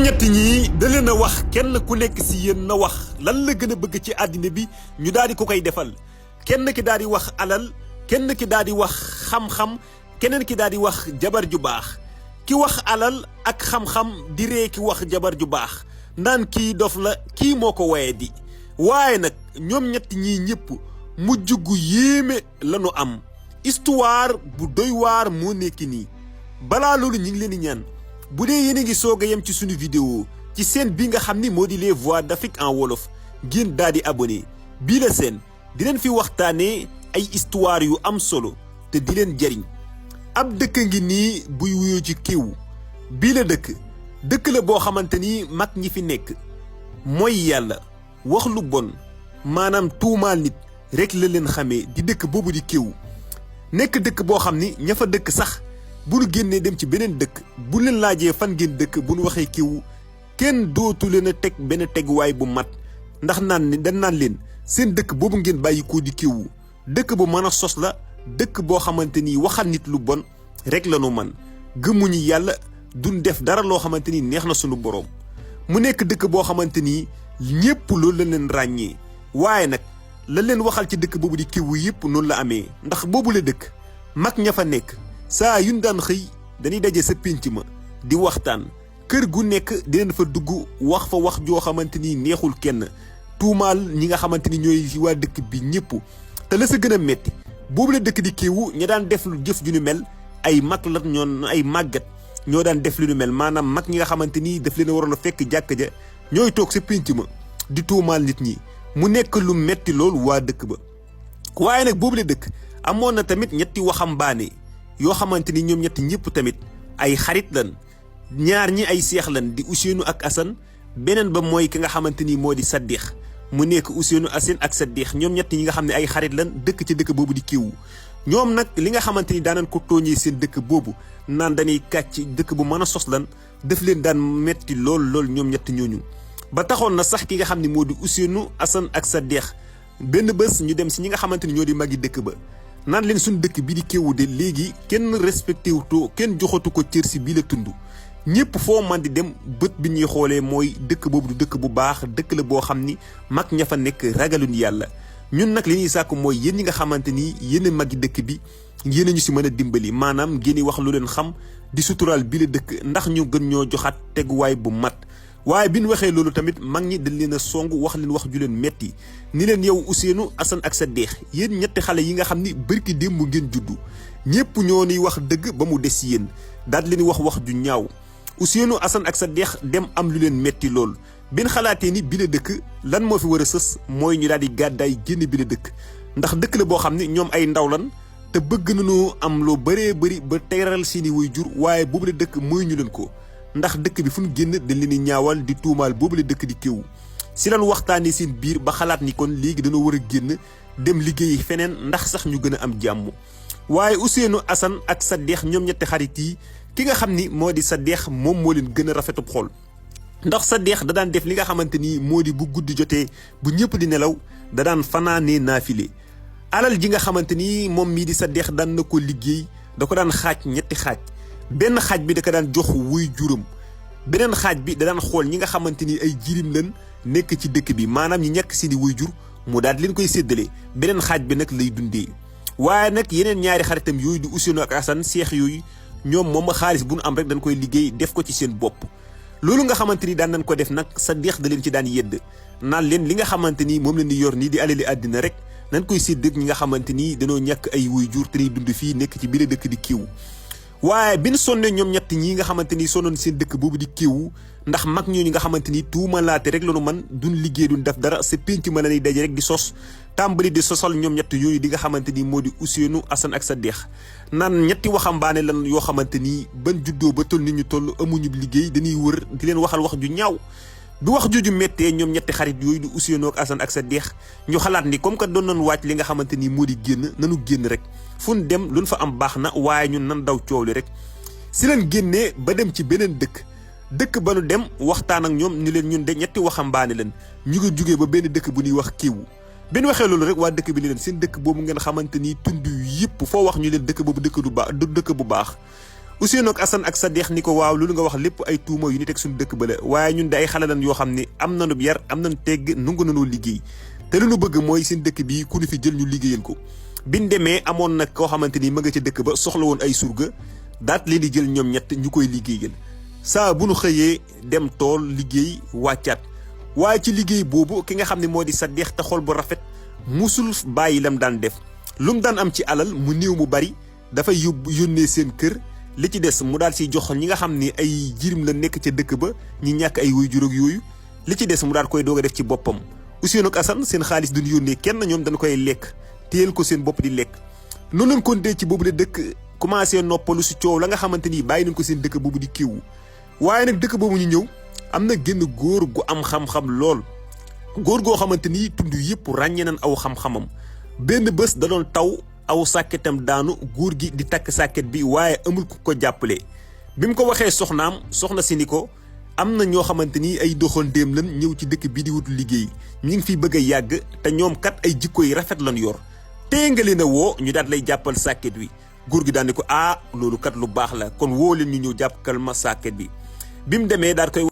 ñett ñii da leen a wax kenn ku nekk si yéen na wax lan la gën a bëgg ci àddina bi ñu daal di ko koy defal kenn ki daal di wax alal kenn ki daal di wax xam-xam keneen ki daal di wax jabar ju baax ki wax alal ak xam-xam di ree ki wax jabar ju baax naan kii dof la kii moo ko waye di waaye nag ñoom ñett ñii ñëpp mujj gu yéeme lañu am histoire bu doy waar moo nekk nii balaa loolu ñu ngi leen di ñaan bu dee yéen a ngi soog a yem ci suñu vidéo ci seen bi nga xam ni moo di les voix d'Afrique en wolof ngeen daal di abonné bii la seen di leen fi waxtaanee ay histoire yu am solo te di leen jariñ ab dëkk ngi nii buy wuyoo ci Kéwu bii la dëkk la boo xamante ni mag ñi fi nekk mooy yàlla wax lu bon maanaam tuumaal nit rek la leen xamee di dëkk boobu di Kéwu nekk dëkk boo xam ni ña fa dëkk sax bu nu génnee dem ci beneen dëkk bu leen laajee fan ngeen dëkk bu nu waxee Kéwu kenn dootu leen a teg benn teguwaay bu mat ndax naan ni dañ naan leen seen dëkk boobu ngeen bàyyi ko di Kéwu dëkk bu mën a sos la dëkk boo xamante ni waxal nit lu bon rek la nu man gëmuñu yàlla duñ def dara loo xamante ni neex na sunu boroom mu nekk dëkk boo xamante ni ñépp loolu la leen ràññee waaye nag la leen waxal ci dëkk boobu di Kéwu yépp noonu la amee ndax boobu la dëkk mag ña fa nekk saa yuñ daan xëy dañuy daje sa pénc ma di waxtaan kër gu nekk dinañ fa dugg wax fa wax joo xamante ni neexul kenn tuumaal ñi nga xamante ni ñooy waa dëkk bi ñëpp te la sa gën a metti boobu la dëkk di Kéwu ña daan def lu jëf ju nu mel ay mag la ñoon ay màggat ñoo daan def lu nu mel maanaam mag ñi nga xamante ni daf leen a waroon a fekk jàkk ja ñooy toog sa pénc ma di tuumaal nit ñi mu nekk lu metti loolu waa dëkk ba waaye nag boobu la dëkk amoon na tamit ñetti waxambaane yoo xamante ni ñoom ñett ñëpp tamit ay xarit lan ñaar ñi ay seex lan di Ousseynou ak Assane beneen ba mooy ki nga xamante ni moo di Sadikh mu nekk Ousseynou Assane ak Sadikh ñoom ñett ñi nga xam ne ay xarit lan dëkk ci dëkk boobu di Kéwu ñoom nag li nga xamante ni daanan ko tooñee seen dëkk boobu naan dañuy kàcc dëkk bu mën a sos lan daf leen daan metti lool ñoom ñett ñooñu ba taxoon na sax ki nga xam ne moo di Ousseynou Assane ak Sadikh benn bés ñu dem si ñi nga xamante ni ñoo di magi dëkk ba naan leen suñu dëkk bi di Kéwu de léegi kenn respecté wutoo kenn joxatu ko cër si bii la tund ñëpp foo man di dem bët bi ñuy xoolee mooy dëkk boobu du dëkk bu baax dëkk la boo xam ni mag ña fa nekk ragaluñ yàlla ñun nag li ñuy sàkk mooy yéen ñi nga xamante ni yéen magi dëkk bi yéen ñu si mën a dimbali maanaam ngeen wax lu leen xam di suturaal bi la dëkk ndax ñu gën ñoo joxaat teguwaay bu mat waaye bi ñu waxee loolu tamit mag ñi dañ leen a song wax leen wax ju leen metti ni leen yow Ousseynou Assane ak Sadikh yéen ñetti xale yi nga xam ni bërki démb ngeen juddu ñëpp ñoo ni wax dëgg ba mu des yéen daal leen wax wax ju ñaaw Ousseynou Assane ak Sadikh dem am lu leen metti lool bin xalaatee ni bi la dëkk lan moo fi war a sës mooy ñu daal di gàddaay génn bi la dëkk ndax dëkk la boo xam ne ñoom ay ndaw lan te bëgg nañu am loo bëree bëri ba teral seeni waajur waaye boobu la dëkk mooy ñu leen ko ndax dëkk bi fu ñu génn dañ leen di ñaawal di tuumaal boobu la dëkk di Kéwu si lan waxtaanee seen biir ba xalaat ni kon léegi dañoo war a génn dem liggéeyi feneen ndax sax ñu gën a am jàmm waaye Ousseynou Assane ak Sadikh ñoom ñetti xarit yi ki nga xam ni moo di Sadikh moom moo leen gën a rafetub xol ndax Sadikh da daan def li nga xamante ni moo di bu guddi jotee bu ñëpp di nelaw da daan fanaanee naafile alal ji nga xamante ni moom mii di Sadikh daan na ko liggéey da ko daan xaaj ñetti xaaj benn xaaj bi da ko daan jox wuy juróom beneen xaaj bi da daan xool ñi nga xamante ni ay jirim lan nekk ci dëkk bi maanaam ñi ñàkk seeni wuy jur mu daal di leen koy séddale beneen xaaj bi nag lay dundee waaye nag yeneen ñaari xaritam yooyu di Ousseynou ak Assane seex yooyu ñoom moom xaalis bu nu am rek dañ koy liggéey def ko ci seen bopp loolu nga xamante ni daan nañ ko def nag Sadikh da leen ci daan yedd naan leen li nga xamante ni moom leen di yor nii di alali àddina rek nañ koy sédd ñi nga xamante ni dañoo ñàkk ay wuy jur te ñuy dund fii nekk ci biir dëkk di Kéwu waaye bi ñu sonnee ñoom ñett ñi nga xamante ni sonnoon seen dëkk boobu di Kéwu ndax mag ñooñu nga xamante ni tuumalaate rek la nu man duñ liggéey duñ def dara sa pénc ma la ñuy daje rek di sos tàmbali di sosal ñoom ñett yooyu di nga xamante ni moo di Ousseynou Assane ak Sadikh naan ñetti waxambaane lan yoo xamante ni ban juddoo ba toll ni ñu toll amuñu liggéey dañuy wër di leen waxal wax ju ñaaw bi wax jooju méttee ñoom ñetti xarit yooyu di Ousseynou ak Assane ak Sadikh ñu xalaat ni comme que doon nañ wàcc li nga xamante ni moo di génn nanu génn rek fu ñu dem luñ fa am baax na waaye ñun nan daw coow li rek si leen génnee ba dem ci beneen dëkk ba nu dem waxtaan ak ñoom ni leen ñun de ñetti waxambaane leen ñu ngi jugee ba benn dëkk bu ñuy wax Kéwu bi ñu waxee loolu rek waa dëkk bi ni leen seen dëkk boobu ngeen xamante ni tund yëpp foo wax ñu leen dëkk boobu dëkk du dëkk bu baax Ousseynou ak Assane ak Sadikh ni ko waaw loolu nga wax lépp ay tuuma yu ni teg suñu dëkk ba la waaye ñun de ay xale lan yoo xam ne am nañu yar am nañu tegg nungu nañoo liggéey te lu ñu bëgg mooy seen dëkk bi ku ñu fi jël ñu liggéeyal ko. biñ demee amoon nag koo xamante ni ma nga ca dëkk ba soxla woon ay surga daat leen di jël ñoom ñett ñu koy liggéeyal saa bu nu xëyee dem tool liggéey wàccaat waaye ci liggéey boobu ki nga xam ne moo di Sadikh te xol bu rafet musul bàyyi lam daan def lu mu daan am ci alal mu néew mu bari dafay yónnee seen kër. li ci des mu daal siy jox ñi nga xam ni ay jirim la nekk ca dëkk ba ñi ñàkk ay waajur ak yooyu li ci des mu daal koy doog a def ci boppam Ousseynou ak Assane seen xaalis duñu yónnee kenn ñoom dañ koy lekk téyel ko seen bopp di lekk noonu lañ kon dee ci boobu la dëkk commencé noppalu si coow la nga xamante ni bàyyi nañ ko seen dëkk boobu di kiiwu waaye nag dëkk boobu ñu ñëw am na génn góor gu am xam-xam lool góor goo xamante ni tund yëpp ràññee nañ aw xam-xamam benn bés da doon taw aw sàkketam daanu góor gi di takk sàkket bi waaye amul ku ko jàppale bi mu ko waxee soxnaam soxna si ni ko am na ñoo xamante ni ay doxandéem lan ñëw ci dëkk bi di wut liggéey ñu ngi fiy bëgg a yàgg te ñoom kat ay jikko yi rafet lan yor tee nga leen a woo ñu daat lay jàppal sàkket wi góor gi daan ni ko loolu kat lu baax la kon woo leen ñu ñëw jàppal ma sàkket bi bi mu demee daal koy